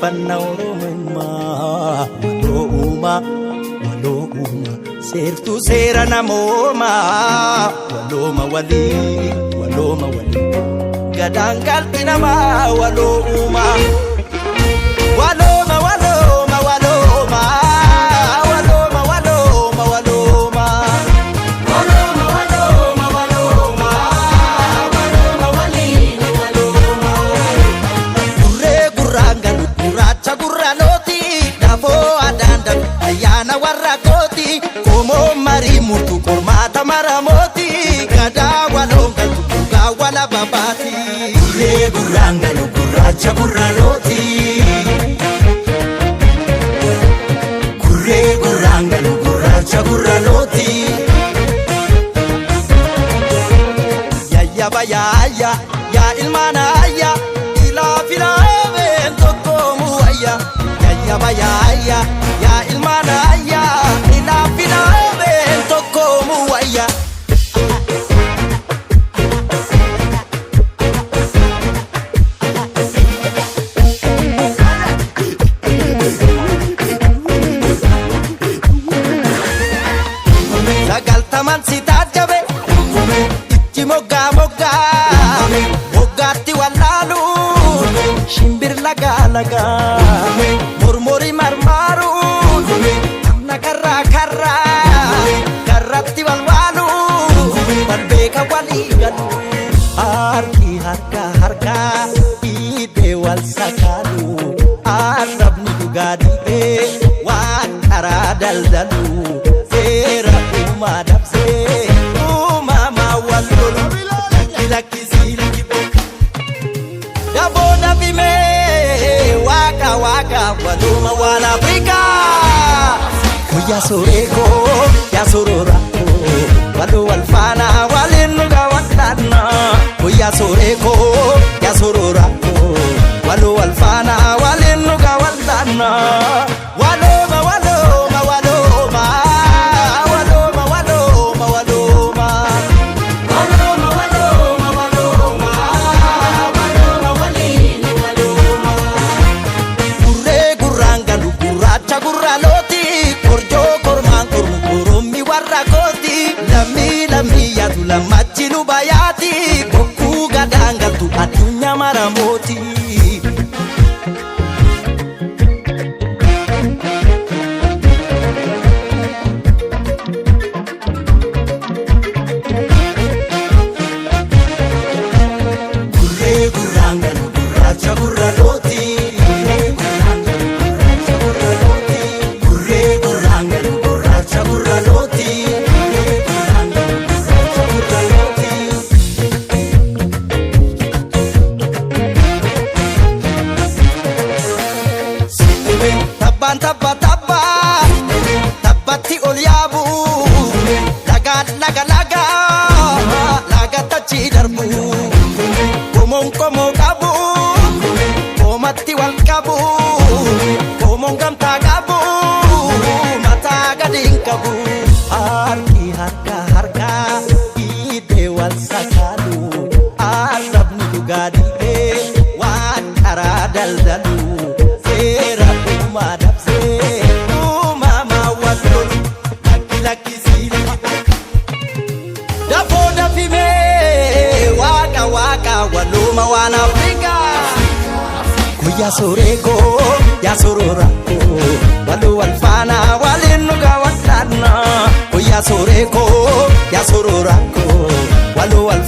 Jabeeffanna Oromummaa. Waloo uumaa, waloo uumaa, seertuu seera namoomaa. Walooma walii, walooma walii, gadaan galti namaa waloo uumaa. Walooma, walooma, walooma, walooma, walooma, walooma. Walooma, walooma, walooma, walooma waliin walooma. Gurree gurraan galu gurraacha gurra looti, dafoo adaan dalu ayyaana warra kooti, qomoo marii murtu qormaata maramooti, gadaa waloon galtu dhugaa wala babaati. Gurree gurraan galu gurraacha gurra looti. Gurree gurraan galu gurraacha gurra looti. Yayyaba yaayya yaa ilmaan ayya, ilaa filaameen tokkoomu wayya. Yayyaba yaayya yaa ilmaan ayya, ilaa filaameen tokkoomu wayya. 90n si taajjabe, ijji moggaa moggaa moggaatti wallaalu, shimbir lagaa lagaa mormori marmaaru, namna karraa karraa karratti walwaalu, wal beeka walii galu, harki harka harkaa dhiibee wal sakaalu, arrabni dhugaa dhiibee waan karaa daldalu, seera uumaa dabsee uumamaa wal lolu, lakki lakkisii lakki dafoo dafimee, waaqa waaqa, waluma waan Afrikaa. Guyyaa soreekoo yaa sorora waluu wal faana waliin nu gaawwadhaana. Guyyaa soreekoo yaa sorora waluu wal faana waliin nu gaawwadhaana. Walooma, walooma, walooma, walooma, walooma, walooma. Walooma, walooma, walooma, walooma waliin walooma. Gurree gurraan galu gurraacha gurra looti, korjoo kormaan kormu korommi warra kooti, lammii lammii yaatu lammachi luba yaati, bokkuu gadaan galtu addunyaa maramooti. Gurree gurraan galu gurraacha gurra looti. Gurree gurraan galu gurraacha gurra looti. Gurree gurraan galu gurraacha gurra looti. Tabbaan tabba tabba tabbatti ol yaabu, lagaan laga laga lagatti achi darbu, qomoon qomoo qabu qoomatti wal qabu, qomoon gamtaa qabu mataa gadi hin qabu, harki harka harka dhiibee wal sakaalu, arrabni dhugaa dhiibee waan karaa daldalu, seera uumaa dabsee uumamaa wal lolu, lakki lakkisii lakki dafoo dafimee, waaqa waaqa, waluma waan Afrikaa. Guyyaa soreekoo yaa sorora waluu wal faana waliin nu gaawwadhaana. Guyyaa soreekoo yaa sorora waluu wal